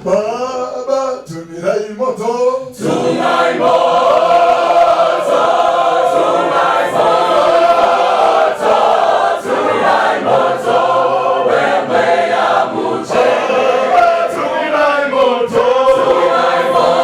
Baba tumirai moto. Tumai moto, tumai moto, tumai moto, wemwe ya muche. Baba tumirai moto. Tumai moto.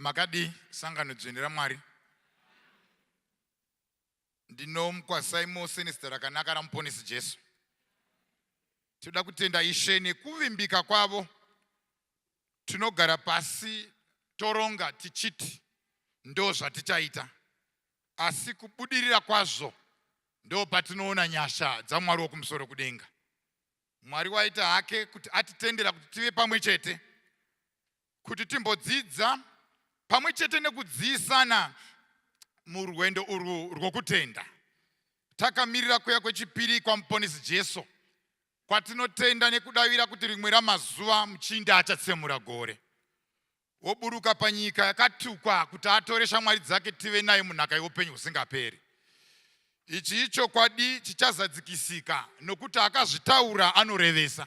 Makadii sangano dzvene raMwari? Ndinomukwazisai mose nezita rakanaka raMuponesi Jesu. Tinoda kutenda Ishe nekuvimbika kwavo. Tinogara pasi toronga tichiti ndo zvatichaita, asi kubudirira kwazvo ndo patinoona nyasha dzaMwari wokumusoro kudenga. Mwari waita hake kuti atitendera kuti tive pamwe chete kuti timbodzidza pamwe chete nekudziisana murwendo urwu rwokutenda takamirira kuya kwechipiri kwamuponesi Jesu kwatinotenda nekudavira kuti rimwe ramazuva muchinda achatsemura gore woburuka panyika yakatukwa kuti atore shamwari dzake tive naye munhaka yeupenyu husingaperi. Ichi ichokwadi chichazadzikisika nokuti akazvitaura anorevesa.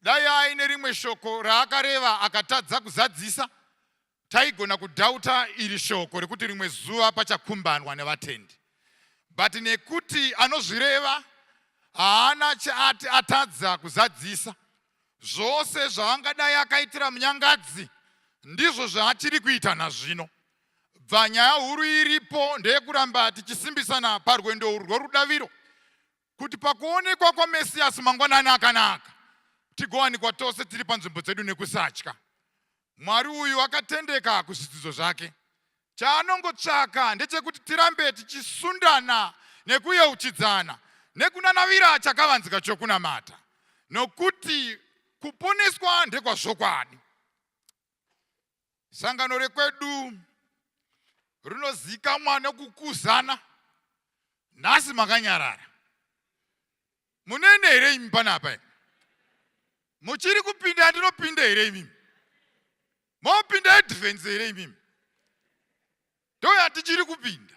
Dai aine rimwe shoko raakareva akatadza kuzadzisa, taigona kudhauta iri shoko rekuti rimwe zuva pachakumbanwa nevatendi. But nekuti anozvireva haana chaati atadza kuzadzisa. Zvose zvaangadai akaitira munyangadzi ndizvo zvaachiri kuita nazvino. Bva nyaya huru iripo ndeyekuramba tichisimbisana parwendo urwu rworudaviro kuti pakuonekwa kwaMesiyasi mangwanani akanaka tigowanikwa tose tiri panzvimbo dzedu nekusatya. Mwari uyu akatendeka kuzvidzidzo zvake. Chaanongotsvaka ndechekuti tirambe tichisundana nekuyeuchidzana nekunanavira chakavanzika chokunamata, nokuti kuponeswa ndekwazvokwadi. Sangano rekwedu rinozikamwa nekukuzana. Nhasi makanyarara. Munene here imi panapa imi? Muchiri kupinda andinopinda here imimi? Mopinda advance here imimi? Ndoyatichiri kupinda.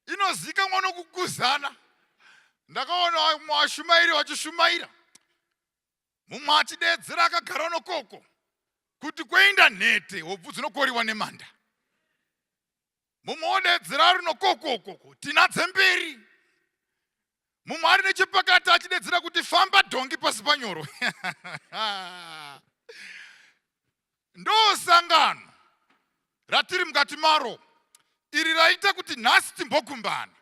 Inozikamwa nokukuzana. Ndakaona vamwe vashumairi vachishumaira. Mumwe achideedzera akagara nokoko kuti kwoenda nhete hobvu dzinokoriwa nemanda. Mumwe wodeedzera ari nokokokoko tina dzemberi. Mumwe ari nechepakati achidedzera kuti famba dhongi pasi panyoro. Ndosangano ratiri mukati maro iri raita kuti nhasi timbokumbana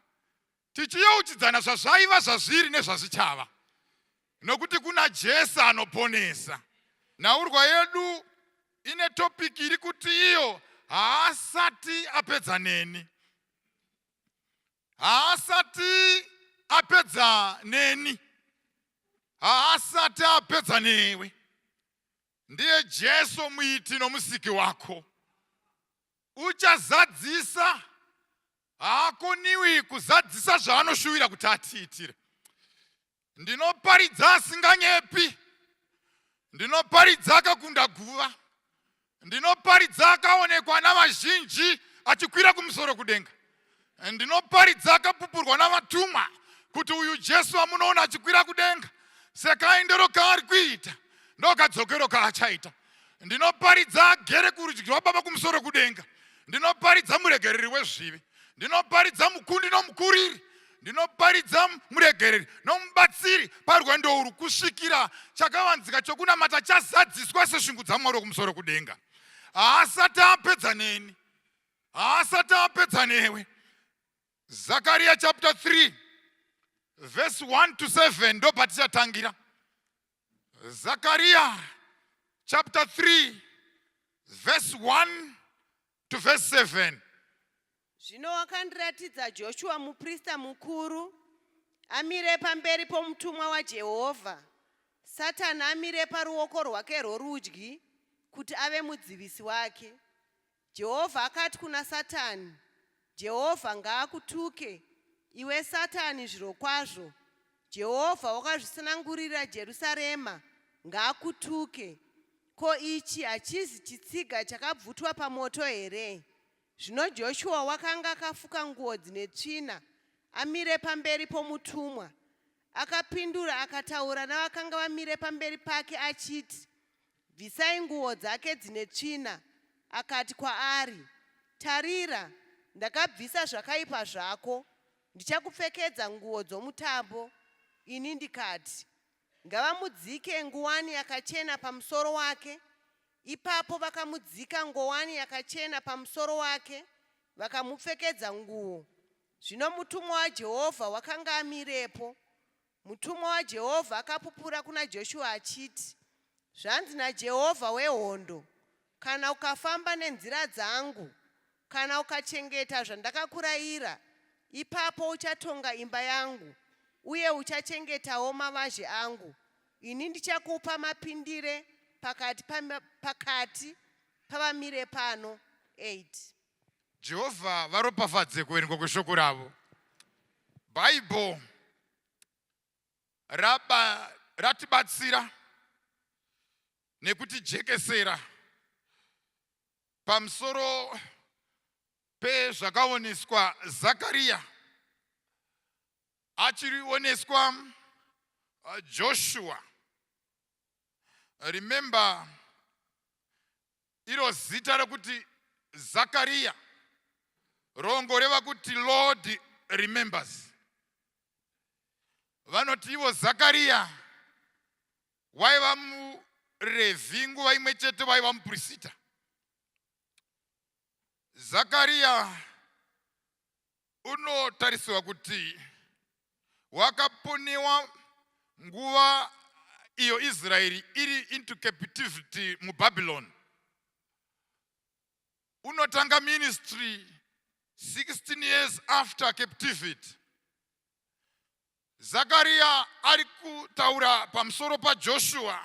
tichiyeuchidzana zvazvaiva zvazviri nezvazvichava nokuti kuna Jesu anoponesa. Nhaurwa yedu ine topiki iri kuti iyo haasati apedza neni, haasati apedza neni, haasati apedza newe. Ndiye Jesu muiti nomusiki wako, uchazadzisa haakoniwi kuzadzisa zvaanoshuwira kuti atiitire. Ndinoparidza asinganyepi, ndinoparidza akakunda guva, ndinoparidza akaonekwa navazhinji achikwira kumusoro kudenga, ndinoparidza akapupurwa navatumwa kuti uyu Jesu amunoona achikwira kudenga sekaendero kaari kuita ndokadzokero kaachaita. Ndinoparidza agere kurudyi rwababa kumusoro kudenga. Ndinoparidza muregereri wezvivi. Ndinoparidza mukundi nomukuriri. Ndinoparidza muregereri nomubatsiri parwendo urwu kusvikira chakavanzika chokunamata chazadziswa seshungu dzaMwari wokumusoro kudenga. Haasati apedza neni. Haasati apedza newe. Zakaria chapter 3 verse 1 to 7 ndopatichatangira. Zakaria chapter 3 verse 1 to verse 7. Zvino wakandiratidza Joshua muprista mukuru amire pamberi pomutumwa waJehovha, Satani amire paruoko rwake rworudyi kuti ave mudzivisi wake. Jehovha akati kuna Satani, Jehovha ngaakutuke, iwe Satani, zvirokwazvo Jehovha wakazvisanangurira Jerusarema, ngaakutuke. Ko ichi hachizi chitsiga chakabvutwa pamoto here? Zvino Joshua wakanga akafuka nguo dzine tsvina, amire pamberi pomutumwa. Akapindura akataura navakanga vamire pamberi pake achiti, Bvisai nguo dzake dzine tsvina. Akati kwaari, Tarira, ndakabvisa zvakaipa zvako, ndichakupfekedza nguo dzomutambo. Ini ndikati, Ngavamudzike nguwani yakachena pamusoro wake. Ipapo vakamudzika ngowani yakachena pamusoro wake, vakamupfekedza nguo. Zvino mutumwa waJehovha wakanga amirepo. Mutumwa waJehovha akapupura kuna Joshua achiti, Zvanzi naJehovha wehondo, Kana ukafamba nenzira dzangu, kana ukachengeta zvandakakurayira, ipapo uchatonga imba yangu, uye uchachengetawo mavazhe angu. Ini ndichakupa mapindire pakati, pakati pavamire pano. 8 Jehovha varopafadze kuverengwa kweshoko ravo. Bible raba ratibatsira nekutijekesera pamusoro pezvakaoneswa Zakaria achirioneswa Joshua. Remember, iro zita rekuti Zakaria rongoreva kuti Lord remembers. Vanoti ivo Zakaria waiva muRevhi, nguva imwe chete vaiva mupurisita. Zakaria unotarisirwa kuti wakaponewa nguva iyo Israeri iri into captivity muBabylon. Unotanga ministry 16 years after captivity. Zakaria ari kutaura pamusoro paJoshua.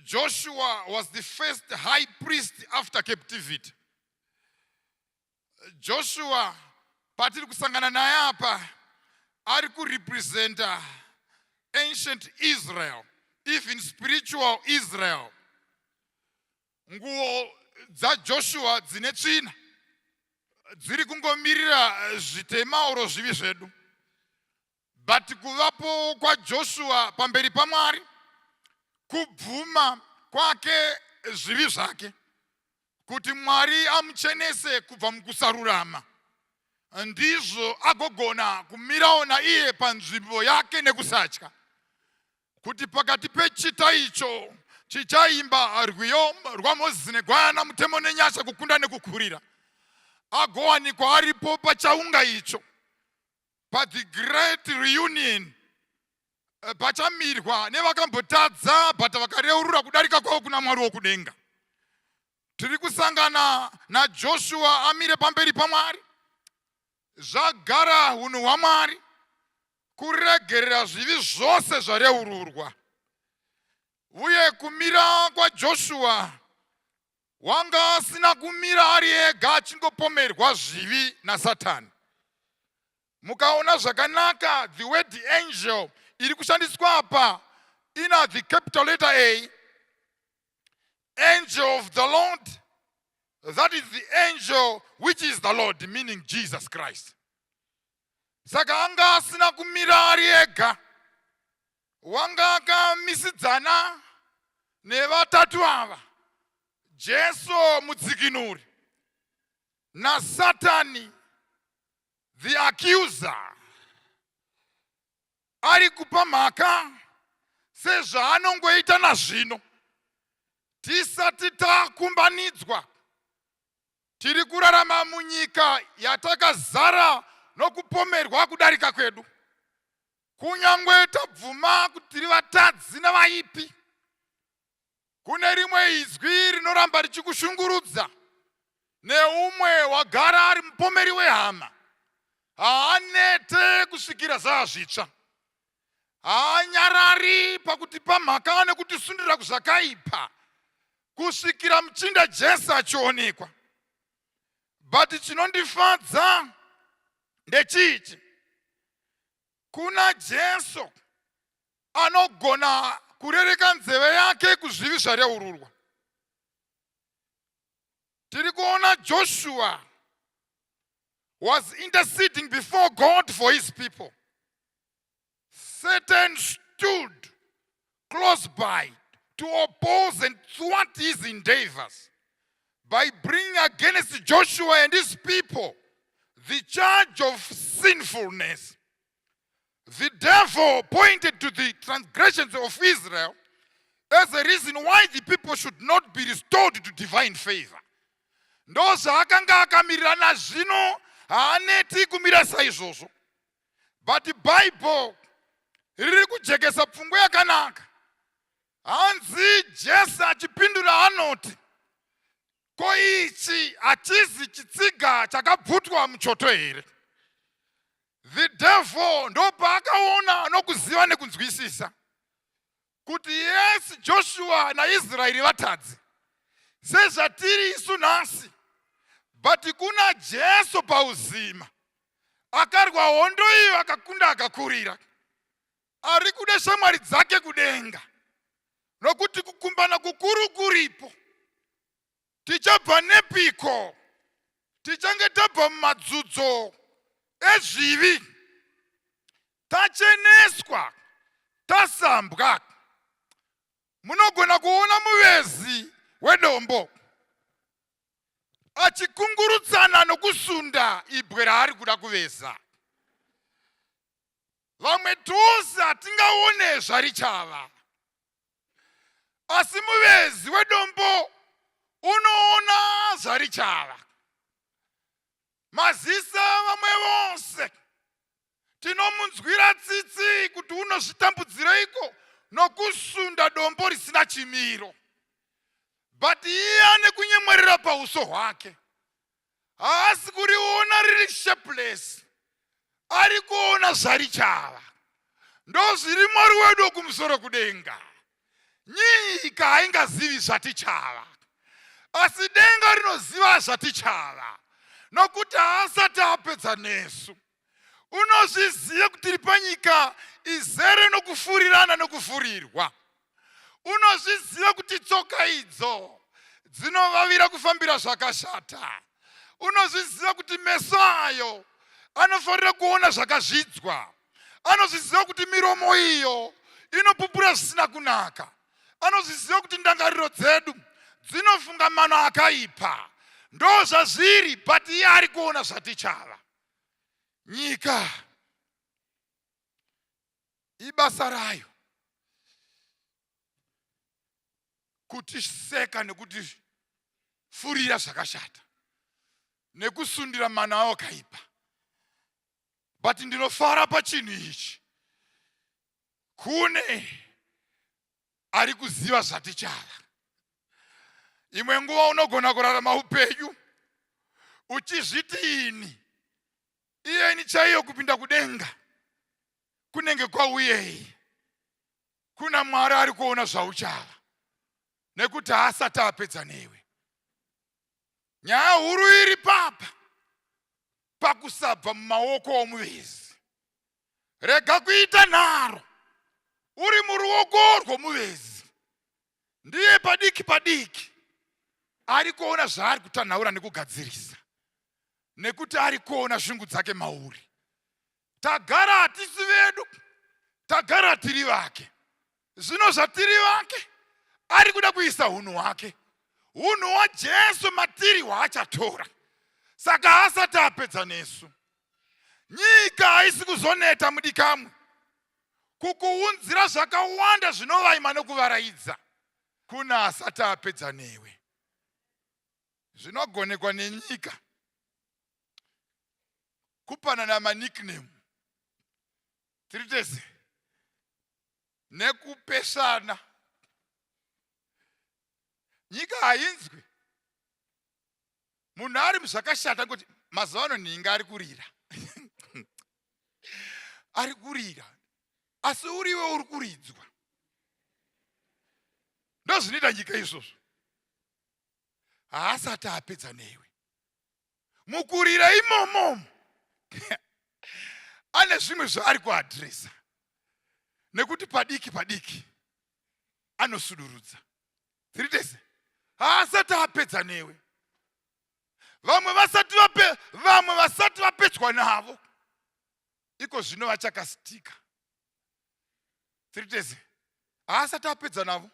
Joshua was the first high priest after captivity. Joshua patiri kusangana naye apa ari kurepresenta ancient Israel, even spiritual Israel. Nguo dzaJoshua dzine tsvina dziri kungomirira zvitema oro zvivi zvedu, but kuvapo kwaJoshua pamberi paMwari kubvuma kwake zvivi zvake kuti Mwari amuchenese kubva mukusarurama, ndizvo agogona kumirawo naiye panzvimbo yake nekusatya kuti pakati pechita icho chichaimba rwiyo rwaMozisi negwayana, mutemo nenyasha, kukunda nekukurira, agowanikwa aripo pachaunga icho, pathe great reunion, pachamirwa nevakambotadza but vakareurura kudarika kwavo kuna Mwari wokudenga. Tiri kusangana naJoshua amire pamberi paMwari. Zvagara unhu hwaMwari kuregerera zvivi zvose zvareururwa, uye kumira kwaJoshua wanga asina kumira ari ega achingopomerwa zvivi naSatani. Mukaona zvakanaka, the word angel iri kushandiswa apa ina the capital letter A, angel of the Lord. That is the angel which is the Lord, meaning Jesus Christ. Saka anga asina kumira ari ega, wanga akamisidzana nevatatu ava, Jesu mudzikinuri naSatani the accuser, ari kupa mhaka sezvaanongoita nazvino. Tisati takumbanidzwa, tiri kurarama munyika yatakazara nokupomerwa kudarika kwedu. Kunyange tabvuma kuti tiri vatadzi navaipi, kune rimwe izwi rinoramba richikushungurudza neumwe wagara ari mupomeri wehama. Haanete kusvikira zvava zvitsva, haanyarari pakutipa mhaka nekutisundira kuzvakaipa kusvikira muchinda Jesu achionekwa. But chinondifadza ndechichi: kuna Jesu anogona kurereka nzeve yake kuzvivi zvareururwa. Tiri kuona Joshua was interceding before God for his people. Satan stood close by to oppose and thwart his endeavors by bringing against Joshua and his people the charge of sinfulness. The devil pointed to the transgressions of Israel. As a reason why the people should not be restored to divine favor. Ndozvaakanga akamirira nazvino, haaneti kumira saizvozvo. But Bible riri kujekesa pfungwa yakanaka. Hanzi Jesu achipindura anoti, "Ko ichi hachizi chitsiga chakabvutwa muchoto here?" The devil ndopaakaona nokuziva nekunzwisisa kuti yes, Joshua naIsraeri vatadzi sezvatiri isu nhasi, but kuna Jesu pauzima akarwa hondo iyo, akakunda, akakurira, ari kuda shamwari dzake kudenga, nokuti kukumbana kukuru kuripo. Tichabva nepiko? Tichange tabva mumadzudzo ezvivi, tacheneswa, tasambwa. Munogona kuona muvezi wedombo achikungurutsana nokusunda ibwe raari kuda kuveza. Vamwe tose hatingaone zvarichava, asi muvezi wedombo unoona zvarichava. Mazisa vamwe vose tinomunzwira tsitsi kuti unozvitambudzireiko nokusunda dombo risina chimiro, but iye ane kunyemwerera pauso hwake. Haasi kuriona riri shapeless, ari kuona zvarichava. Ndo zviri Mwari wedu wokumusoro kudenga. Nyika haingazivi zvatichava, asi denga rinoziva zvatichava, nokuti haasati apedza nesu. Unozviziva kuti tiri panyika izere nokufurirana nokufurirwa. Unozviziva kuti tsoka idzo dzinovavira kufambira zvakashata. Unozviziva kuti meso ayo anofanira kuona zvakazvidzwa. Anozviziva kuti miromo iyo inopupura zvisina kunaka. Anozviziva kuti ndangariro dzedu dzinofunga mano akaipa. Ndo zvazviri, but iye ari kuona zvatichava. Nyika ibasa rayo kutiseka nekutifurira zvakashata nekusundira mano awo akaipa, but ndinofara pachinhu ichi: kune ari kuziva zvatichava. Imwe nguva unogona kurarama upenyu uchizviti, "Ini iyeni chaiyo kupinda kudenga kunenge kwauyei?" Kuna Mwari ari kuona zvauchava, nekuti haasati apedza newe. Nyaya huru iri papa pakusabva mumaoko omuvezi. Rega kuita nharo uri muruoko rwomuvezi. Ndiye padiki padiki ari kuona zvaari kutanhaura nekugadzirisa, nekuti ari kuona shungu dzake mauri. Tagara hatisi vedu, tagara tiri vake. Zvino zvatiri vake, ari kuda kuisa unhu hwake, unhu hwaJesu matiri hwaachatora. Saka haasati apedza nesu. Nyika haisi kuzoneta, mudikamwe, kukuunzira zvakawanda zvinovaima nokuvaraidza. Kuna asati apedza newe. Zvinogonekwa nenyika kupanana manickname, tiri tese, nekupesana. Nyika hainzwi munhu ari muzvakashata kuti mazuva ano nhinga ari kurira, ari kurira, asi uriwe uri kuridzwa. Ndozvinoita nyika izvozvo. Haasati apedza newe. Mukurira imomomo ane zvimwe zvaari kuaddressa, nekuti padiki padiki anosudurudza. Tiri tese, haasati apedza newe. Vamwe vasati vapedzwa navo iko zvino vachakasitika. Tiri tese, haasati apedza navo.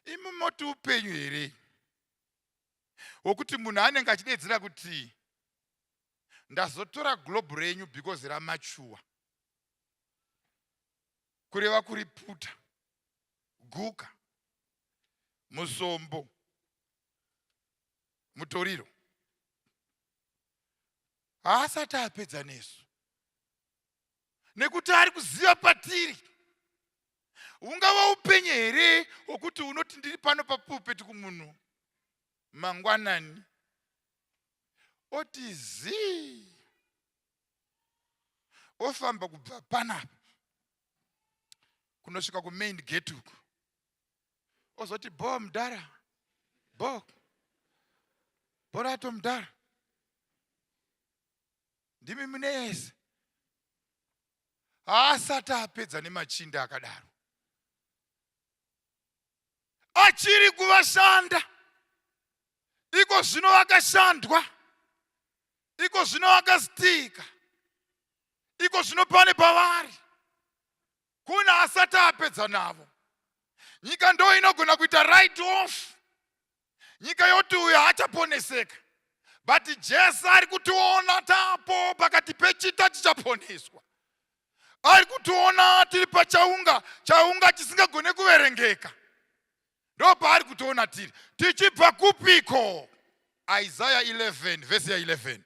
Imi moti upenyu here wokuti munhu anenge achidedzera kuti, "Ndazotora globe renyu because ramature," kureva kuriputa? Guka, musombo, mutoriro. Haasati apedza nesu nekuti ari kuziva patiri. Ungava upenye here hwokuti unoti ndiri pano papulpit kumunhu mangwanani oti zii ofamba kubva panapa kunosvika kumain gate uku ozoti bho mudhara bho bhorato mudhara ndimi mune yese haasati apedza nemachinda akadaro achiri kuvashanda iko zvino vakashandwa iko zvino vakasitika iko zvino pane pavari kuna asati apedza navo nyika ndo inogona kuita right off nyika yoti uyo haachaponeseka but jesu ari kutiona tapo pakati pechita chichaponeswa ari kutiona tiri pachaunga chaunga chisingagone kuverengeka ndo paari kutiona tiri tichibva kupiko isaya 11 vhesi ya 11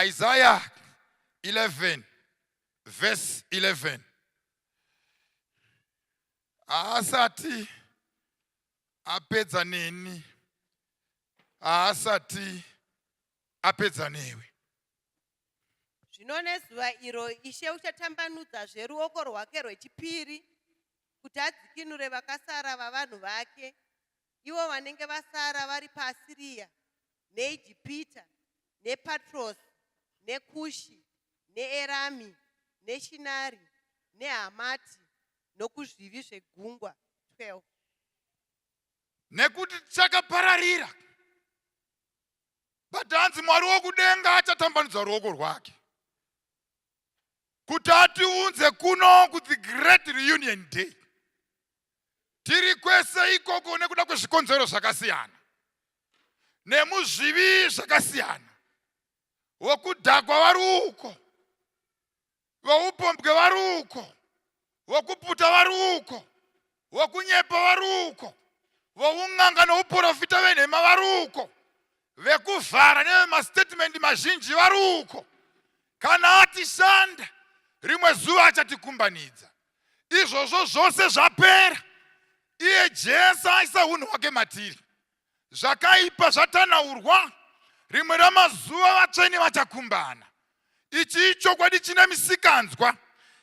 isaya 11 vhesi 11 haasati apedza neni haasati apedza newe Zvino nezuva iro Ishe uchatambanudzazve ruoko rwake rwechipiri kuti adzikinure vakasara vavanhu vake, ivo vanenge vasara vari paAsiria, neIjipita, nePatrosi, neKushi, neErami, neShinari, neHamati, nokuzvivi zvegungwa. 12. Nekuti tichakapararira but hanzi mwari wokudenga achatambanudza ruoko rwake kuti atiunze kuno kuthe great reunion day tiri kwese ikoko nekuda kwezvikonzero zvakasiyana nemuzvivi zvakasiyana wokudhakwa vari uko voupombwe vari uko vokuputa vari uko vokunyepa vari uko voun'anga nouprofita venhema vari uko vekuvhara nevemastatement mazhinji vari uko kana atishanda rimwe zuva achatikumbanidza izvozvo zvose zvapera iye jesu aisa unhu hwake matiri Zvakaipa zvatanaurwa, rimwe ramazuva vatsvene vachakumbana. Ichi ichokwadi chine misikanzwa.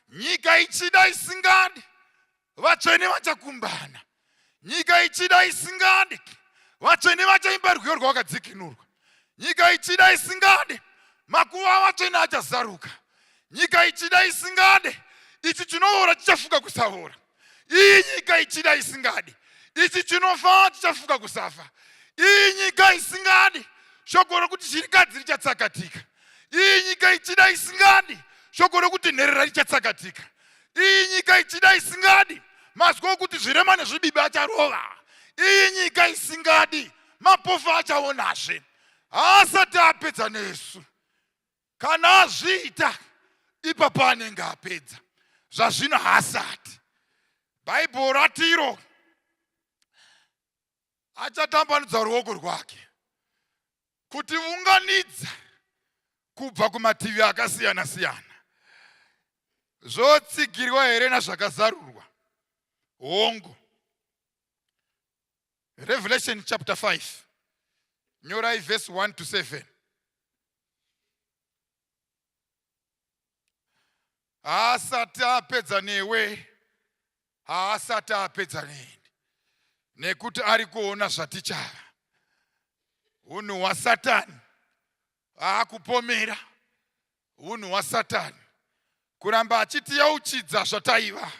Nyika ichida isingadi, vatsvene vachakumbana. Nyika ichida isingadi, vatsvene vachaimba rwiyo rwavakadzikinurwa. Nyika ichida isingadi, makuva avatsvene achazaruka. Nyika ichida isingade, ichi chinoora chichafuka kusaora. Iyi nyika ichida isingadi, ichi chinofa chichafuka kusafa. Iyi nyika isingadi, shoko rokuti chirikadzi richatsakatika. Iyi nyika ichida isingadi, shoko rokuti nherera richatsakatika. Iyi nyika ichida isingadi, mazwi okuti zvirema nezvibibi acharova. Iyi nyika isingadi, mapofu achaonazve. Haasati apedza nesu. Kana azviita ipapo anenge apedza. Zvazvino haasati. Bhaibheri ratiro achatambanudza ruoko rwake kuti unganidza kubva kumativi akasiyana siyana. Zvotsigirwa here nazvakazarurwa? Hongu. Revelation chapter 5 nyorai verse 1 to 7. Haasati apedza newe, haasati apedza neni, nekuti ari kuona zvatichava. Unhu hwaSatani haakupomera, unhu hwaSatani kuramba achitiyeuchidza zvataiva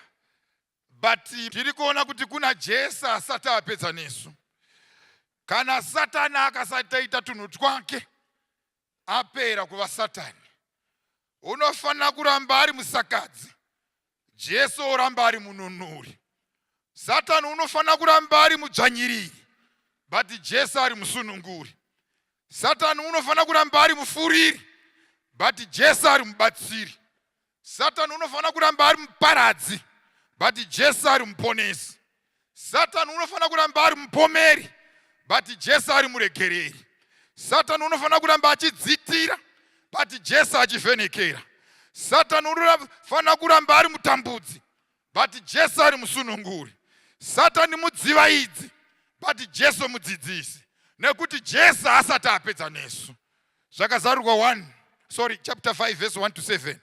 but tiri kuona kuti kuna Jesu asati apedza nesu. Kana Satani akasati aita tunhu twake apera kuva Satani, unofanira kuramba ari musakadzi, Jesu oramba ari mununuri. Satani unofanira kuramba ari mudzvanyiriri, but Jesu ari musununguri. Satani unofanira kuramba ari mufuriri, but Jesu ari mubatsiri. Satani unofanira kuramba ari muparadzi, But Jesu ari muponesi. Satani unofanira kuramba ari mupomeri, but Jesu ari muregereri. Satani unofanira kuramba achidzitira, but Jesu achivhenekera. Satani unofanira kuramba ari mutambudzi, but Jesu ari musununguri. Satani mudzivaidzi, but Jesu mudzidzisi, nekuti Jesu asati apedza nesu. Zvakazarurwa 1, sorry, chapter 5 verse 1 to 7.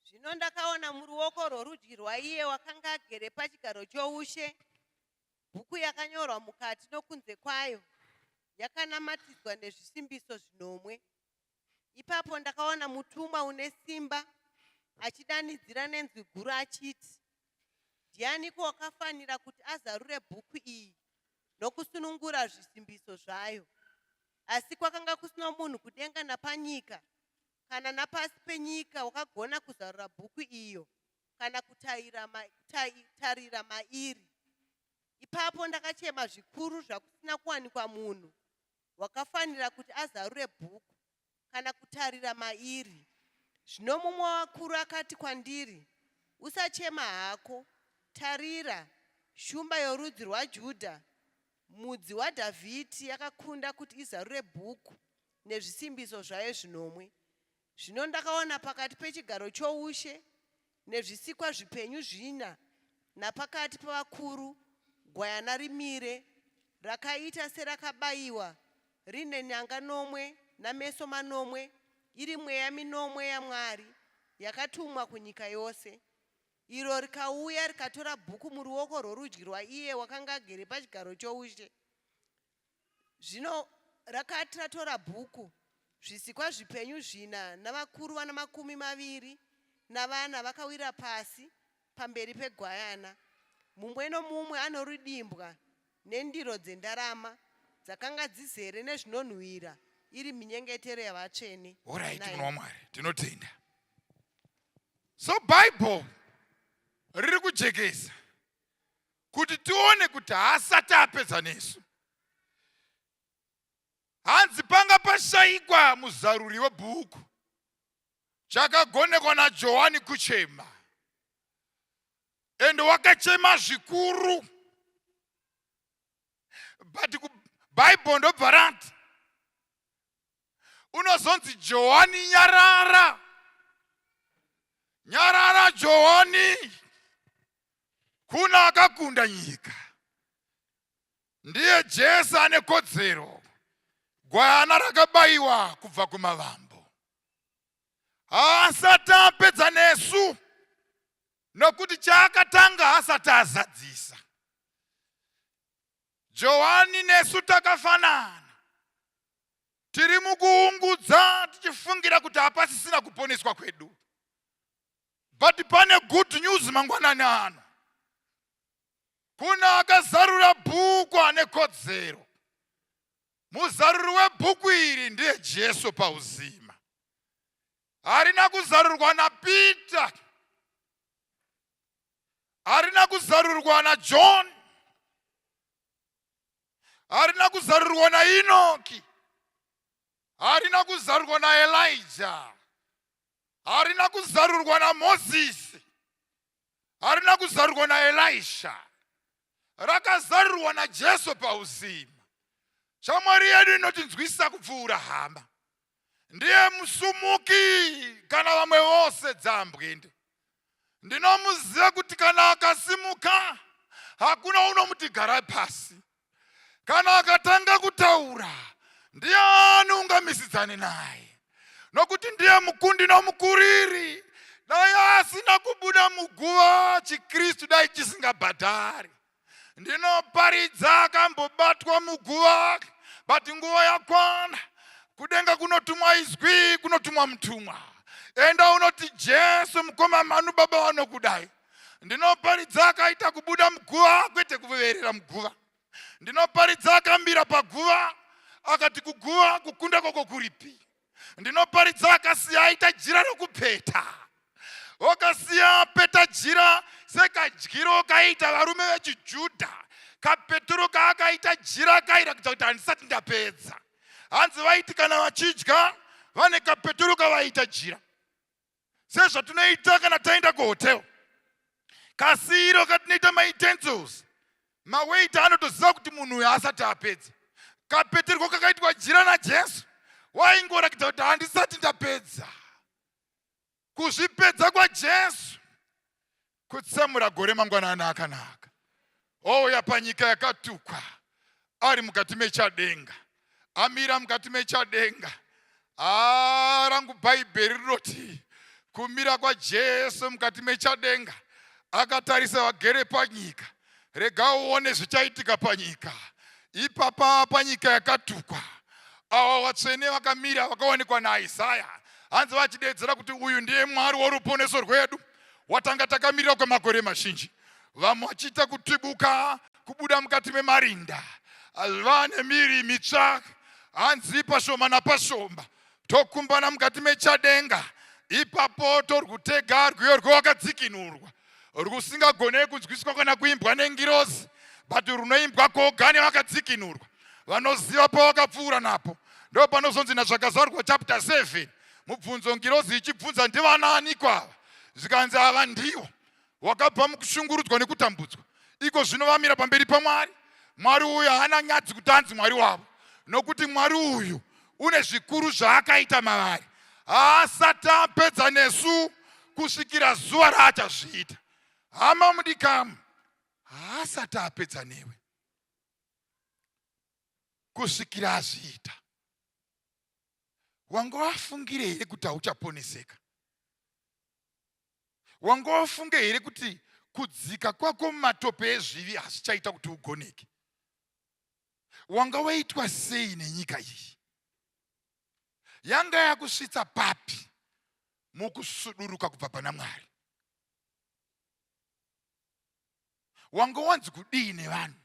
Zvino ndakaona muruoko rworudyi rwaiye wakanga agere pachigaro choushe bhuku yakanyorwa mukati nokunze kwayo, yakanamatidzwa nezvisimbiso zvinomwe. Ipapo ndakaona mutumwa une simba achidanidzira nenzwi guru achiti, Ndianiko wakafanira kuti azarure bhuku iyi nokusunungura zvisimbiso zvayo? Asi kwakanga kusina munhu kudenga napanyika kana napasi penyika wakagona kuzarura bhuku iyo kana kutarira mairi. Ipapo ndakachema zvikuru zvakusina kuwanikwa munhu wakafanira kuti azarure bhuku kana kutarira mairi. Zvino mumwe wavakuru akati kwandiri, Usachema hako. Tarira, shumba yorudzi rwaJudha, mudzi waDhavhidhi, yakakunda kuti izarure bhuku nezvisimbiso zvayo zvinomwe. Zvino ndakaona pakati pechigaro choushe nezvisikwa zvipenyu zvina napakati pavakuru gwayana rimire, rakaita serakabayiwa, rine nyanga nomwe nameso manomwe, iri mweya minomwe yaMwari yakatumwa kunyika yose. Iro rikauya rikatora bhuku muruoko rworudyi rwaiye wakanga agere pachigaro choushe. Zvino rakati ratora bhuku, zvisikwa zvipenyu zvina navakuru vana 24 vakawira pasi pamberi peGwayana, mumwe nomumwe anorudimbwa nendiro dzendarama dzakanga dzizere nezvinonhuhwira, iri minyengetero yavatsvene. Alright, munhu waMwari, tinotenda. So Bible riri kujekesa kuti tione kuti haasati apedza nesu. Hanzi panga pashaikwa muzaruri webhuku, chakagonekwa naJohani kuchema, and wakachema zvikuru, but Bible ndobva rati unozonzi Johani, nyarara, nyarara Johani, kuna akakunda nyika, ndiye Jesu ane kodzero, gwayana rakabayiwa kubva kumavambo. Haasati apedza nesu, nokuti chaakatanga haasati azadzisa. Johani nesu takafanana, tiri mukuungudza tichifungira kuti hapasisina kuponeswa kwedu, but pane good news mangwanani ano. Kuna akazarura bhuku ane kodzero. Muzaruri webhuku iri ndiye Jesu pauzima. Harina kuzarurwa naPeter, harina kuzarurwa naJohn, harina kuzarurwa naEnoki, harina kuzarurwa naElijah, harina kuzarurwa naMozisi, harina kuzarurwa naElisha, rakazarurwa naJesu pauzima. Shamwari yedu inotinzwisa kupfuura hama, ndiye musumuki kana vamwe vose dzambwende. Ndinomuziva kuti kana akasimuka hakuna unomuti garai pasi. Kana akatanga kutaura ndiani ungamisidzane naye, nokuti ndiye mukundi nomukuriri. Dai asina kubuda muguva, chiKristu dai chisingabhadhari. Ndinoparidza akambobatwa muguva, but nguva yakwana. Kudenga kunotumwa izwi, kunotumwa mutumwa. Enda unoti Jesu mukoma Manu baba vanokudai. Ndinoparidza akaita kubuda muguva, kwete kuverera muguva. Ndinoparidza akambira paguva, akati kuguva kukunda kwako kuripi? Ndinoparidza akasiya aita jira rokupeta, wakasiya apeta jira sekadyiro kaita varume vechiJudha. Kapeturo kaakaita jira kairatidza kuti handisati ndapedza. Hanzi vaiti kana vachidya vane kapeturo kavaita jira. Sezvatinoita kana taenda kuhotel, kasiyiro katinoita mautensils, mawaiter anotoziva kuti munhu uyu asati apedza. Kapeterwo kakaitwa jira naJesu waingorakidza kuti handisati ndapedza. Kuzvipedza kwaJesu kutsemura gore mangwanani akanaka, ouya panyika yakatukwa, ari mukati mechadenga, amira mukati mechadenga. Rangu Bhaibheri rinoti kumira kwaJesu mukati mechadenga, akatarisa vagere panyika. Rega uone zvichaitika panyika ipapa, panyika yakatukwa. Ava vatsvene vakamira, vakaonekwa naIsaya, hanzi vachidedzera kuti, "Uyu ndiye Mwari woruponeso rwedu watanga takamirira kwemakore mazhinji." Vamwe vachiita kutibuka kubuda mukati memarinda, vane miri mitsva, hanzi pashoma napashoma tokumbana mukati mechadenga. Ipapo torwutega rwiyo rwewakadzikinurwa, rusingagone kunzwiswa kana kuimbwa nengirozi, but runoimbwa koga nevakadzikinurwa vanoziva pavakapfuura napo. Ndo panozonzi naZvakazarurwa chapter 7, mubvunzo, ngirozi ichibvunza, "Ndivanani kwava?" Zvikanzi, "Ava ndiwo wakabva mukushungurudzwa nekutambudzwa, iko zvino vamira pamberi paMwari." Mwari uyu haana nyadzi kuti anzi Mwari wavo, nokuti Mwari uyu une zvikuru zvaakaita mavari. Haasati apedza nesu kusvikira zuva raachazviita. Hama mudikamu, haasati apedza newe kusvikira azviita. Wanga wafungire here kuti hauchaponeseka? Wanga wafunge here kuti kudzika kwako mumatope ezvivi hazvichaita kuti ugoneke? Wanga waitwa sei nenyika iyi? Yanga yakusvitsa papi mukusuduruka kubva pana Mwari? Wanga wanzi kudii nevanhu?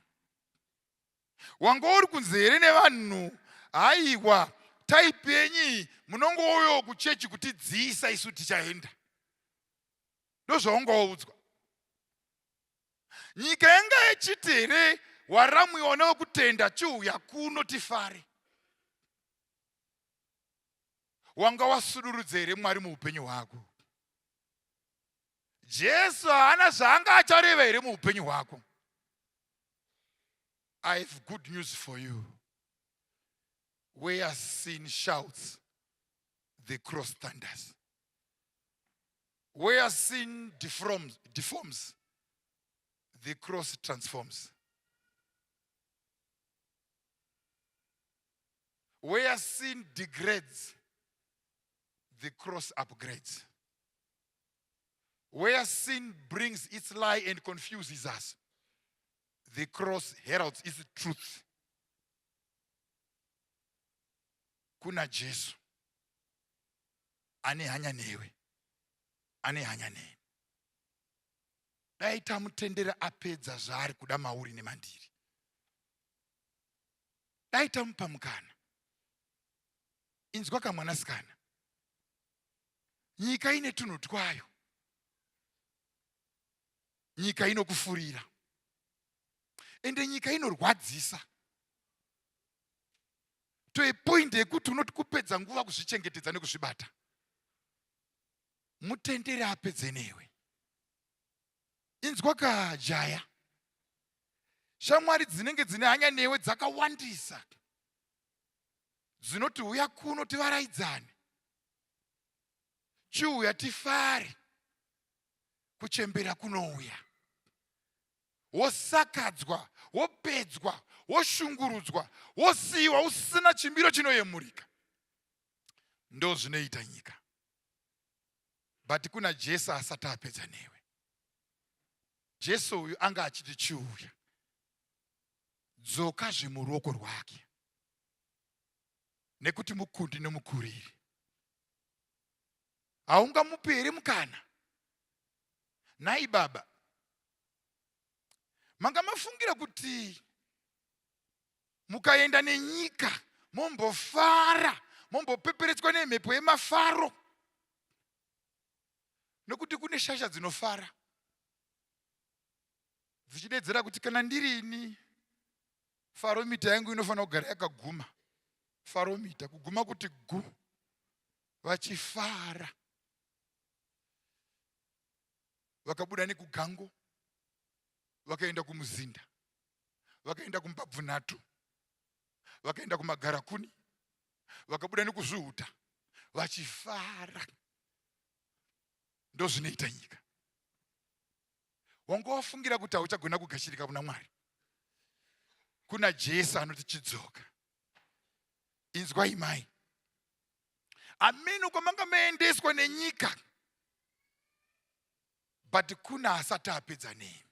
Wanga uri kunzi here nevanhu, "Haiwa, type yenyi, munongouyawo kuchechi kutidziisa, isu tichaenda"? Ndozvaungaudzwa. Nyika yanga yechiti here, "Waramwiwa newekutenda, chiuya kuno tifare"? Wanga wasudurudza here Mwari muupenyu hwako? Jesu haana zvaanga achareva here muupenyu hwako? I have good news for you. Where sin shouts, the cross thunders. Where sin deforms, the cross transforms. Where sin degrades, the cross upgrades. Where sin brings its lie and confuses us, the cross heralds its truth. Kuna Jesu ane hanya newe, ane hanya neni. Dai tamutendera apedza zvaari kuda mauri nemandiri. Dai tamupa mukana. Inzwa kamwanasikana, nyika ine tunhu twayo, nyika inokufurira, ende nyika inorwadzisa to a point yekuti unoti kupedza nguva kuzvichengetedza nekuzvibata. Mutendere apedze newe. Inzwa kajaya, shamwari dzinenge dzine hanya newe dzakawandisa, dzinoti, "Uya kuno tivaraidzane, chiuya tifare." Kuchembera kunouya, wosakadzwa, wopedzwa, woshungurudzwa, wosiyiwa usina chimiro chinoyemurika. Ndo zvinoita nyika, but kuna Jesu asati apedza newe. Jesu uyu anga achiti, "Chiuya, dzokazve muruoko rwake," nekuti mukundi nemukuriri. Haungamupi here mukana? Nhai baba, manga mafungira kuti mukaenda nenyika mombofara, mombopeperetswa nemhepo yemafaro, nokuti kune shasha dzinofara dzichidedzera kuti, "Kana ndirini, faromita yangu inofanira kugara yakaguma, faromita kuguma kuti gu," vachifara. Vakabuda nekugango, vakaenda kumuzinda, vakaenda kumbabvu nhatu, vakaenda kumagarakuni, vakabuda nekuzvihuta vachifara. Ndozvinoita nyika. Wanga wafungira kuti hauchagona kugashirika kuna Mwari. Kuna Jesu anoti chidzoka. Inzwai mai, ameno kwamanga maendeswa nenyika, but kuna asati apedza nemi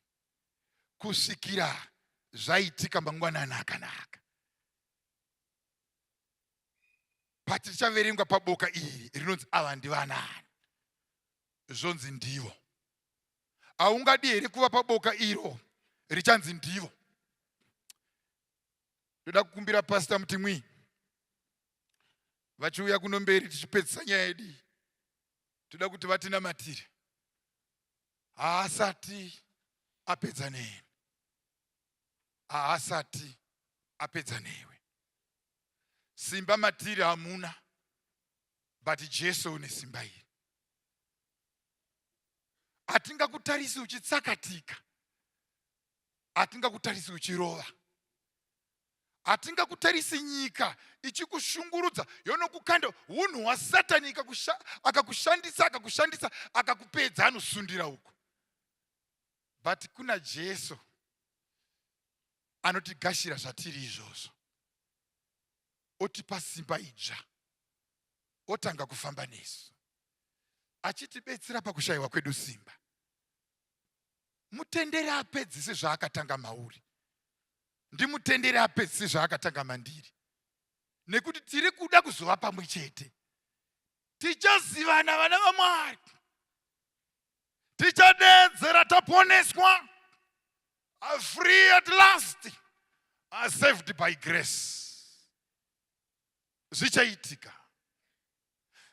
kusvikira zvaitika mangwanani akanaka. Patichaverengwa paboka iri rinonzi ava ndivanani, zvonzi ndivo. Haungadi here kuva paboka iro richanzi ndivo? Ndoda kukumbira Pastor Mutimwi vachiuya kuno mberi tichipedzisa nyaya yedu. Toda kutivatinamatire. Haasati apedza neni, haasati apedza newe. Simba matiri hamuna, but Jesu une simba iri. Hatingakutarisi uchitsakatika, hatingakutarisi uchirova, hatingakutarisi nyika ichikushungurudza yonokukanda. Unhu hwaSatani akakushandisa, akakushandisa, akakupedza, anosundira uko. But kuna Jesu anotigashira zvatiri izvozvo, otipa simba idzva, otanga kufamba nesu achitibetsera pakushayiwa kwedu simba. Mutendere apedzise zvaakatanga mauri, ndimutendere apedzise zvaakatanga mandiri, nekuti tiri kuda kuzova pamwe chete. Tichazivana vana vaMwari, tichadeedzera taponeswa, free at last, saved by grace. Zvichaitika,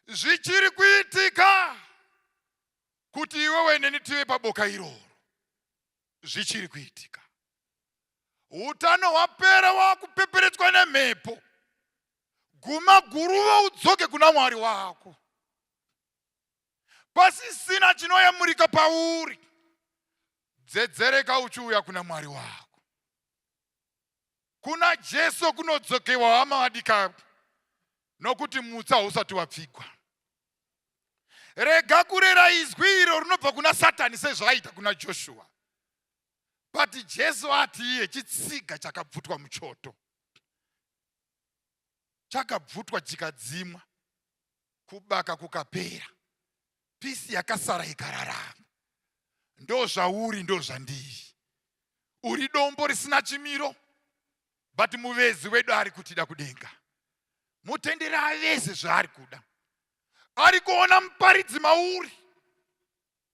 zvichiri kuitika kuti iwewe neni tive paboka iroro. Zvichiri kuitika. Utano hwapera, wakupeperetswa nemhepo. Guma guruva udzoke kuna Mwari wako. Pasisina chinoyamurika pauri, dzedzereka uchiuya kuna Mwari wako. Kuna Jesu kunodzokewa, hama vadika, nokuti mutsa hausati wapfigwa. Rega kurera izwi iro rinobva kuna Satani sezvaaita kuna Joshua. But Jesu ati iye chitsiga chakabvutwa muchoto, chakabvutwa chikadzimwa, kubaka kukapera, pisi yakasara ikararama. Ndo zvauri, ndo zvandiri. Uri dombo risina chimiro, but muvezi wedu ari kutida kudenga. Mutendere aveze zvaari kuda. Ari kuona muparidzi mauri,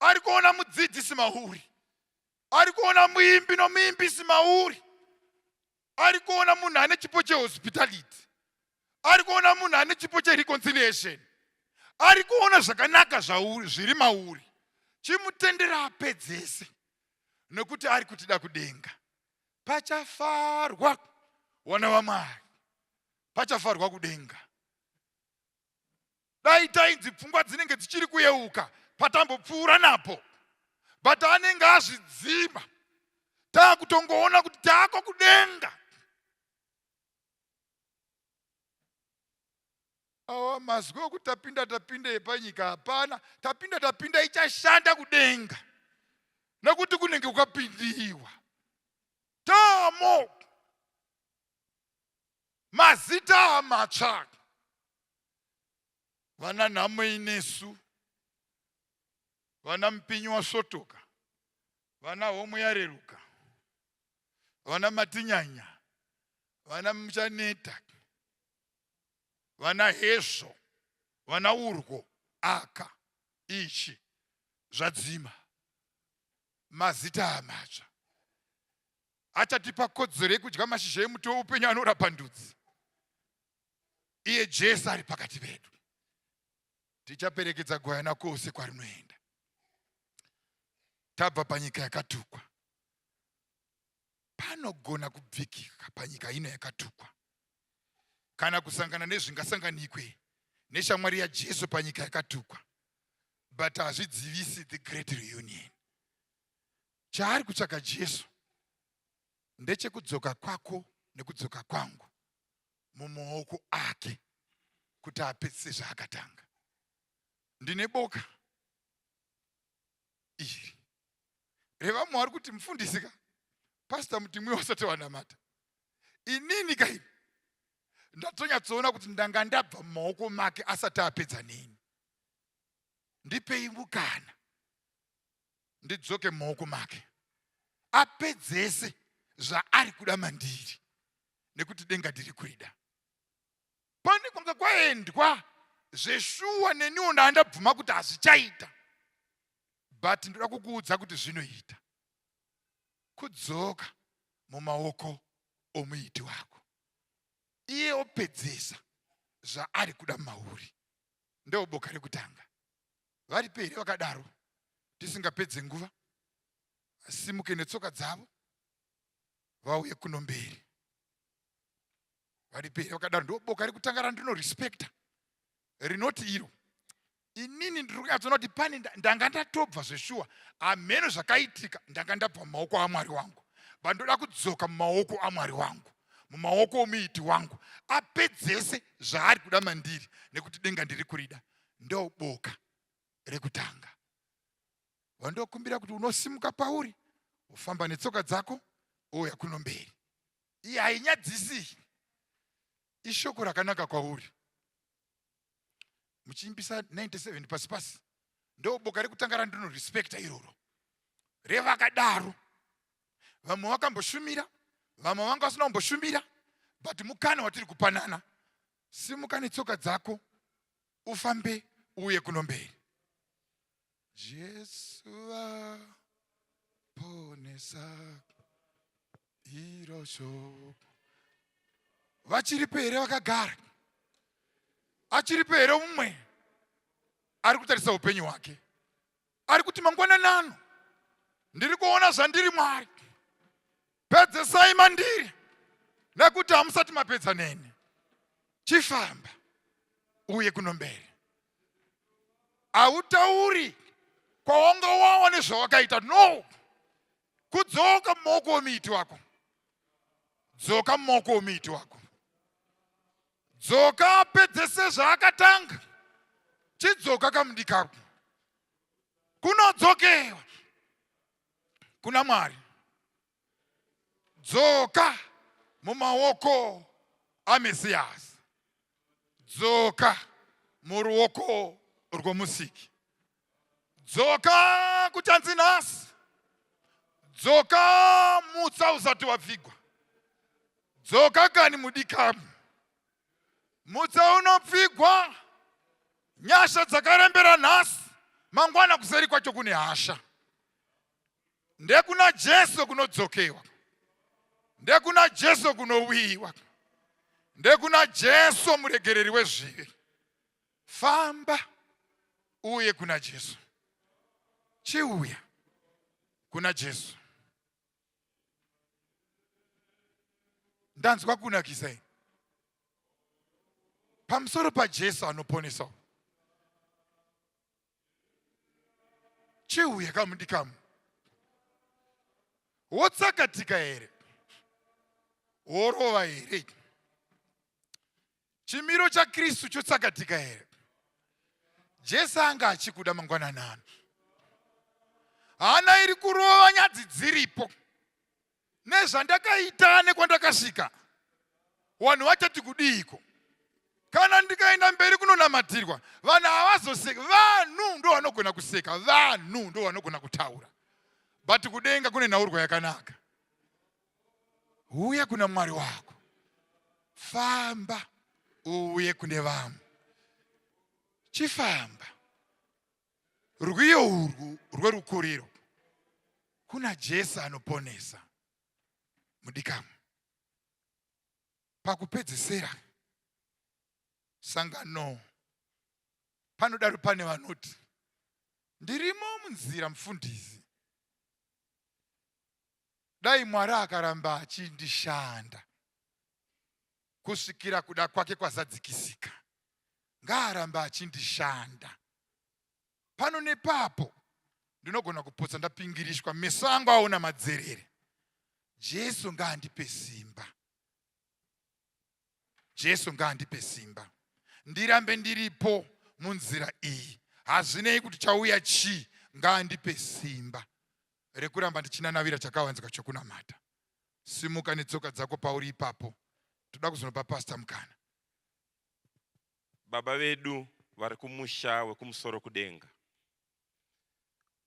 ari kuona mudzidzisi mauri, ari kuona muimbi nomuimbisi mauri, ari kuona munhu ane chipo chehospitality, ari kuona munhu ane chipo chereconciliation, ari kuona zvakanaka zviri mauri. Chimutendera apedzese, nokuti ari kutida kudenga. Pachafarwa wana waMwari, pachafarwa kudenga. Dai tainzi pfungwa dzinenge dzichiri kuyeuka patambopfuura napo, but anenge azvidzima, taakutongoona kuti taako kudenga. Awa mazwi okuti tapinda tapinda epanyika hapana. Tapinda tapinda ichashanda kudenga, nekuti kunenge kwakapindiwa. Tamo mazita amatsva, vana nhamo inesu, vana mupinyi wasvotoka, vana homwe yareruka, vana matinyanya, vana muchaneta, vana hezvo, vana urwo, aka ichi zvadzima. Mazita amatsva achatipa kodzero yekudya mashizha emuti weupenyu anorapa ndudzi. Iye Jesu ari pakati pedu. Tichaperekedza gwayana kwose kwarinoenda. Tabva panyika yakatukwa, panogona kubvikika panyika ino yakatukwa, kana kusangana nezvingasanganikwe neshamwari yaJesu panyika yakatukwa, but hazvidzivisi the great reunion. Chaari kutsvaga Jesu ndechekudzoka kwako nekudzoka kwangu mumaoko ake kuti apedzise zvaakatanga. Ndine boka iri revamwe vari kuti mufundisi ka pastor mutimwi wasati wanamata inini kaini ndatonyatsoona kuti ndanga ndabva mumaoko make asati apedza neni ndipei mukana ndidzoke mumaoko make apedzese zvaari kuda mandiri nekuti denga ndiri kurida pane kwanga kwaendwa zveshuwa neniwo ndandabvuma kuti hazvichaita but ndoda kukuudza kuti zvinoita kudzoka mumaoko omuiti wako iye opedzesa zvaari kuda mauri ndo boka rekutanga varipo here vakadaro tisingapedze nguva vasimuke netsoka dzavo vauye kuno mberi varipo here vakadaro ndo boka rekutanga randinorespekta rinoti iro inini ndiri kunyatsoona kuti pane ndanga ndatobva zveshuwa hameno zvakaitika ndanga ndabva mumaoko amwari wangu vandoda kudzoka mumaoko amwari wangu mumaoko omuiti wangu apedzese zvaari kuda mandiri nekuti denga ndiri kurida ndo boka rekutanga vandokumbira kuti unosimuka pauri ufamba netsoka dzako ouya kuno mberi iyi hainyadzisi ishoko rakanaka kwauri muchiimbisa 97 pasi pasi ndo boka rekutanga randinorespekta iroro revakadaro vamwe vakamboshumira vamwe vanga vasina kumboshumira but mukana watiri kupanana simuka netsoka dzako ufambe uye kuno mberi jesu aponesa iro shoko vachiripo here vakagara achiripo here umwe ari kutarisa upenyu hwake ari kuti mangwananano ndiri kuona zvandiri mwari pedzesai mandiri nekuti hamusati mapedza neni chifamba uye kuno mberi hautauri kwawanga wawa nezvawakaita no kudzoka mumaoko omuiti wako dzoka mumaoko omuiti wako dzoka apedzese zvaakatanga chidzoka kamudikako kunodzokewa kuna mwari dzoka mumaoko amesiyasi dzoka muruoko rwomusiki dzoka kuchanzi nhasi dzoka mutsa usati wapfigwa dzoka kani mudikamu mutsa unopfigwa nyasha dzakarembera nhasi mangwana kuseri kwacho kune hasha ndekuna jesu kunodzokewa ndekuna jesu kunowiwa ndekuna jesu muregereri wezvivi famba uye kuna jesu chiuya kuna jesu ndanzwa kunakisa ini pamusoro pajesu anoponesa chiuya kamudikamu wotsakatika here worova here chimiro chakristu chotsakatika here jesu anga achikuda mangwanani ano hana iri kurova nyadzi dziripo nezvandakaita nekwandakasvika vanhu vachati kudiiko kana ndikaenda mberi kunonamatirwa vanhu havazoseka vanhu ndo vanogona kuseka vanhu ndo vanogona kutaura but kudenga kune nhaurwa yakanaka huya kuna mwari wako famba uuye kune vamwe chifamba rwiyo urwu rwerukuriro kuna jesu anoponesa mudikamu pakupedzisira sangano panodaro pane vanoti ndirimo munzira mufundisi dai mwari akaramba achindishanda kusvikira kuda kwake kwazadzikisika ngaarambe achindishanda pano nepapo. Ndinogona kupotsa ndapingirishwa, meso angu aona madzerere. Jesu ngaandipe simba. Jesu ngaandipe simba ndirambe ndiripo munzira iyi. Hazvinei kuti chauya chii, ngaandipe simba rekuramba ndichinanavira chakavanzika chokunamata. Simuka netsoka dzako pauri ipapo, toda kuzonopa pasta mukana. Baba vedu vari kumusha wekumusoro kudenga,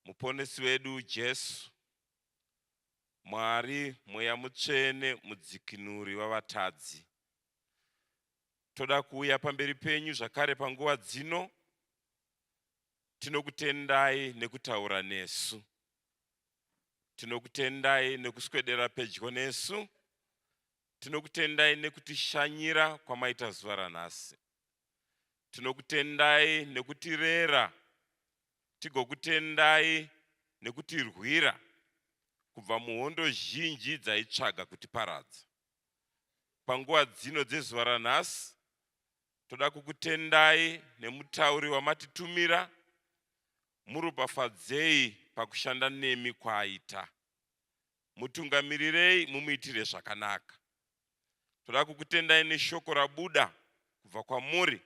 Muponesi wedu Jesu, Mwari Mweya Mutsvene, mudzikinuri wavatadzi, toda kuuya pamberi penyu zvakare panguva dzino. Tinokutendai nekutaura nesu, tinokutendai nekuswedera pedyo nesu, tinokutendai nekutishanyira kwamaita zuva ranhasi, tinokutendai nekutirera, tigokutendai nekutirwira kubva muhondo zhinji dzaitsvaga kutiparadza. Panguva dzino dzezuva ranhasi, toda kukutendai nemutauri wamatitumira. Muropafadzei pakushanda nemi kwaaita, mutungamirirei, mumuitire zvakanaka. Toda kukutendai neshoko rabuda kubva kwamuri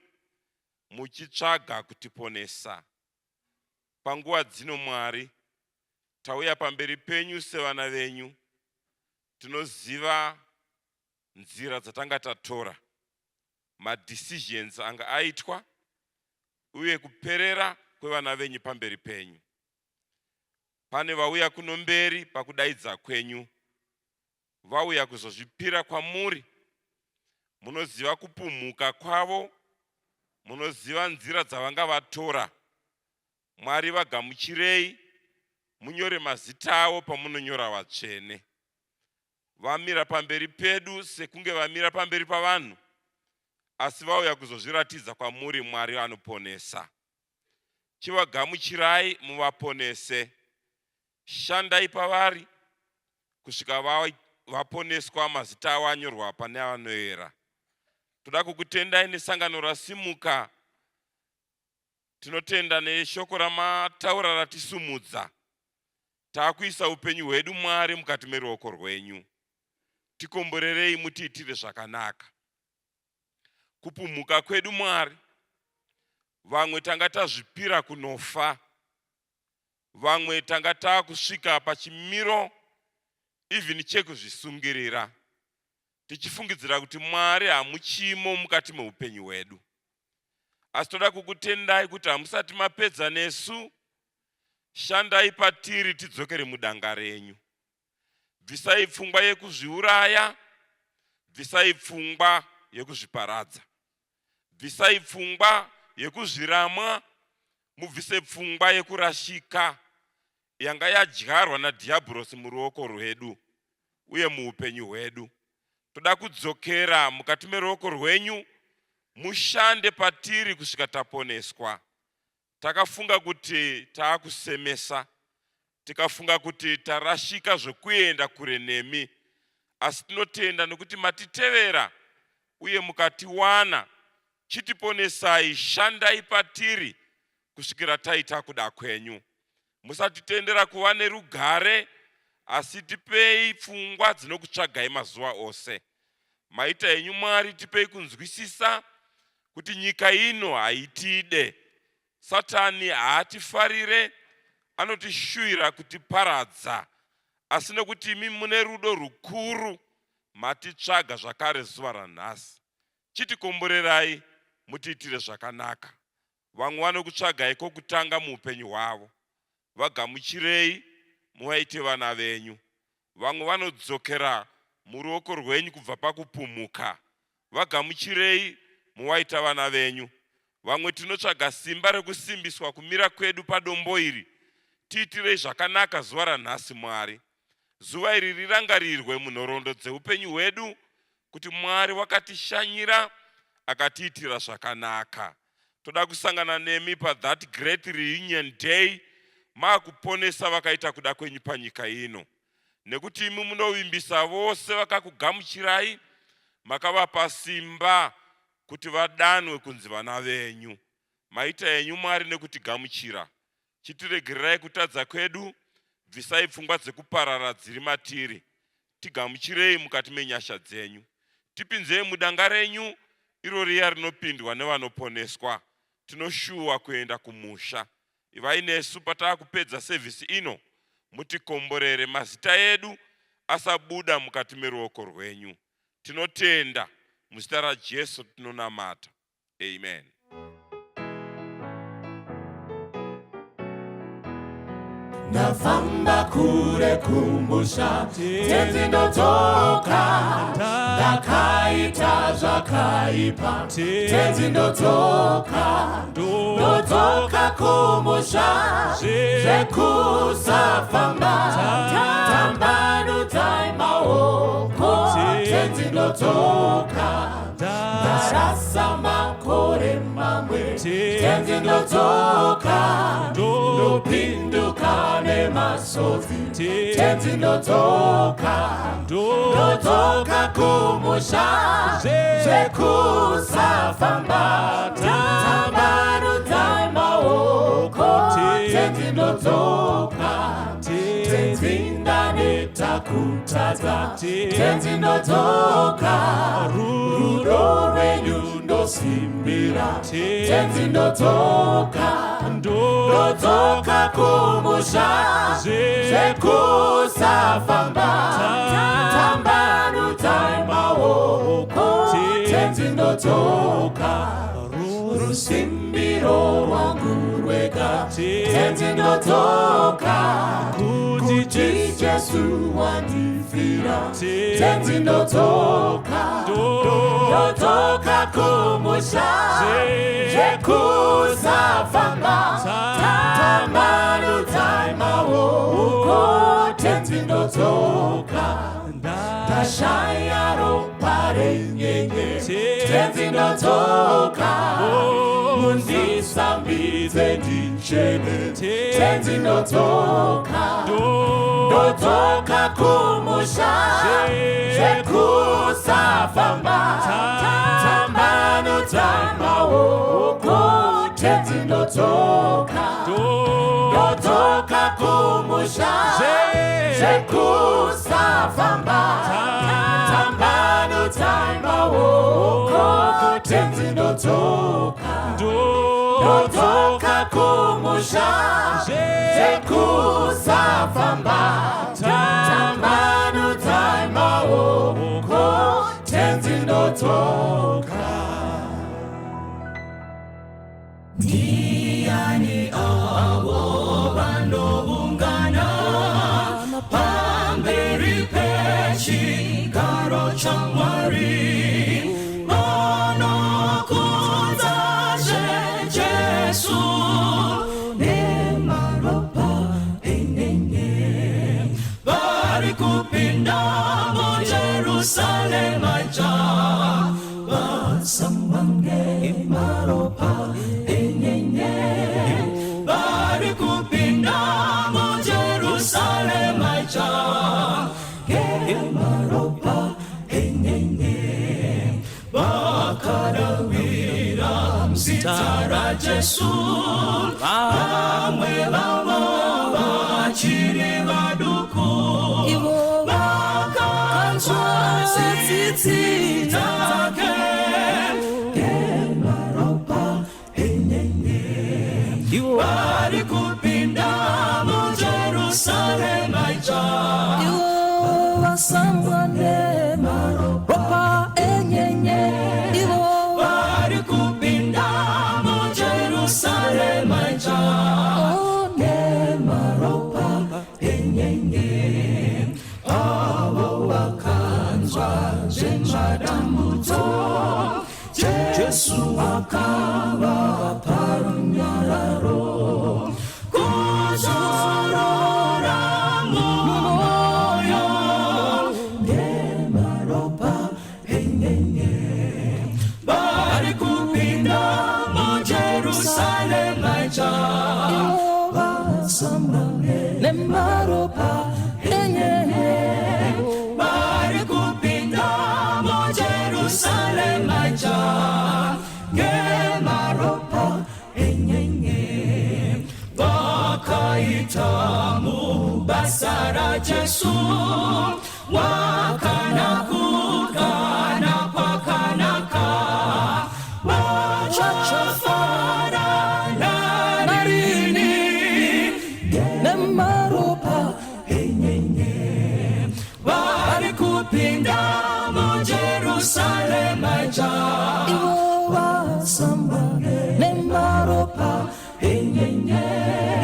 muchitsvaga kutiponesa. Panguva dzino Mwari, tauya pamberi penyu sevana venyu. Tinoziva nzira dzatanga tatora, madecisions anga aitwa uye kuperera kwevana venyu pamberi penyu. Pane vauya kuno mberi pakudaidza kwenyu, vauya kuzozvipira kwamuri. Munoziva kupumhuka kwavo, munoziva nzira dzavanga vatora. Mwari, vagamuchirei, munyore mazita avo pamunonyora vatsvene. Vamira pamberi pedu sekunge vamira pamberi pavanhu, asi vauya kuzozviratidza kwamuri. Mwari anoponesa, chivagamuchirai muvaponese. Shandai pavari kusvika vaponeswa, mazita avo anyorwa pane avanoera. Toda kukutendai nesangano rasimuka. Tinotenda neshoko ramataura ratisumudza. Taakuisa upenyu hwedu, Mwari, mukati meruoko rwenyu. Tikomborerei, mutiitire zvakanaka. Kupumhuka kwedu, Mwari, vamwe tanga tazvipira kunofa, vamwe tanga taakusvika pachimiro even chekuzvisungirira, tichifungidzira kuti Mwari hamuchimo mukati meupenyu hwedu. Asi toda kukutendai kuti hamusati mapedza nesu. Shandai patiri tidzokere mudanga renyu. Bvisai pfungwa yekuzviuraya, bvisai pfungwa yekuzviparadza, bvisai pfungwa yekuzviramwa, mubvise pfungwa yekurashika yanga yadyarwa nadhiabhorosi muruoko rwedu uye muupenyu hwedu. Toda kudzokera mukati meruoko rwenyu, mushande patiri kusvika taponeswa. Takafunga kuti taakusemesa, tikafunga kuti tarashika zvekuenda kure nemi, asi tinotenda nekuti matitevera uye mukatiwana. Chitiponesai, shandai patiri kusvikira taita kuda kwenyu. Musatitendera kuva nerugare, asi tipei pfungwa dzinokutsvagai mazuva ose. Maita henyu Mwari, tipei kunzwisisa kuti nyika ino haitide. Satani haatifarire, anotishuvira kutiparadza, asi nekuti imi mune rudo rukuru, matitsvaga zvakare zuva ranhasi. Chitikomborerai, mutiitire zvakanaka. Vamwe vanokutsvagai kokutanga muupenyu hwavo, vagamuchirei muvaite vana venyu. Vamwe vanodzokera muruoko rwenyu kubva pakupumhuka, vagamuchirei muvaita vana venyu. Vamwe tinotsvaga simba rekusimbiswa kumira kwedu padombo iri. Tiitirei zvakanaka zuva ranhasi, Mwari. Zuva iri rirangarirwe munhoroondo dzeupenyu hwedu kuti Mwari wakatishanyira akatiitira zvakanaka. Toda kusangana nemi pathat great reunion day, maakuponesa vakaita kuda kwenyu panyika ino, nekuti imi munovimbisa vose vakakugamuchirai, makavapa simba kuti vadanwe kunzi vana venyu. Maita henyu Mwari nekutigamuchira. Chitiregererai kutadza kwedu, bvisai pfungwa dzekuparara dziri matiri. Tigamuchirei mukati menyasha dzenyu. Tipinzei mudanga renyu iro riya rinopindwa nevanoponeswa. Tinoshuwa kuenda kumusha. Ivai nesu pataakupedza sevhisi ino, mutikomborere mazita edu asabuda mukati meruoko rwenyu. Tinotenda muzita raJesu tinonamata. Amen. Ndafamba kure kumusha, tenzi ndodzoka, ndakaita zvakaipa, tenzi ndodzoka, ndodzoka kumusha, zvekusafamba, tambanudzai maoko, tenzi ndodzoka, ndarasa makore mamwe, tenzi ndodzoka, ndopinduka nemasodzi, tenzi ndodzoka, ndodzoka kumusha, zvekusafamba, tambanudzai maoko, tenzi ndodzoka, tenzi ndaneta kutadza, tenzi ndodzoka, rudo rwenyu ndosimbira, tenzi ndodzoka, ndodzoka kumusha, zvekusafamba, tambanudzai maoko, tenzi ndodzoka, rusimbiro rwangu rwega, tenzi ndodzoka, kuti Jesu wandifira, tenzi ndodzoka, ndodzoka kumusha, zvekusafamba, tambanudzai maoko, tenzi ndodzoka, ndashaya ropa renyenye, tenzi ndodzoka, mundisambidze ndichene, tenzi ndodzoka, ndodzoka kumusha, zvekusafamba, tambanudzai maoko, tenzi ndodzoka, ndodzoka kumusha, zvekusafamba, tambanudzai maoko, tenzi ndodzoka, ndodzoka kumusha, zvekusafamba, tambanudzai maoko, tenzi ndodzoka. Ndiani avo vanoungana pamberi pechigaro chaMwari, vanokudza Jesu nemaropa enyenye, vari kupinda muJerusarema idzva, vasambwa nemaropa enyenye, vari kupinda muJerusarema idzva ngemaropa enyenye, vakadavira muzita raJesu, vamwe vavo vachiri vaduku, vakanzwa tsitsi dzake ngemaropa enyenye, vari kupinda muJerusarema idzva, Vasambwa nemaropa enyenye ivo, vari kupinda muJerusarema idzva nemaropa enyenye, avo vakanzwa zvemadambudzo, Jesu akavapa runyararo, kuzorora mumwoyo ngemaropa enyenye, vari kupinda muJerusarema idzva, vasambwa nemaropa enyenye, vari kupinda muJerusarema idzva ngemaropa enyenye. Jesu wakanakukana kwakanaka vachafara narini Nemaropa enyenye vari kupinda muJerusarema idzva. Ivo vasamba nemaropa enyenye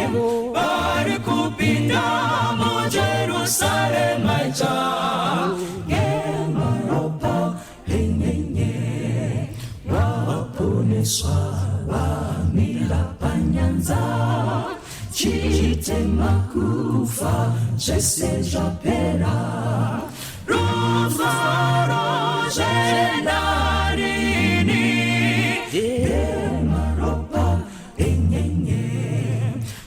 ivo vari kupinda muJerusarema idzva ngemaropa enyenye vaponeswa vamira panyanza chitema kufa zvese zvapera rufaro zvenarini ngemaropa enyenye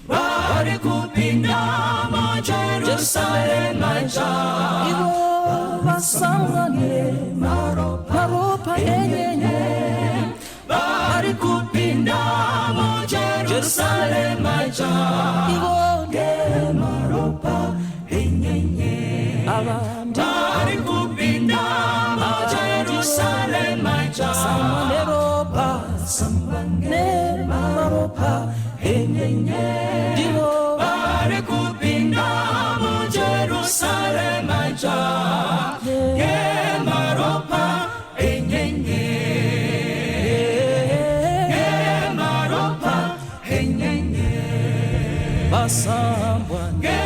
vari kupinda muJerusarema idzva. Ivo vasamba nemaropa enyenye vari kupinda muJerusarema idzva ivo ngemaropa enyenye ava vari kupinda muJerusarema idzva. Samba neropa samba nemaropa enyenye ndivo vari kupinda muJerusarema idzva ngemaropa enyenye ngemaropa enyenye vasambwa nge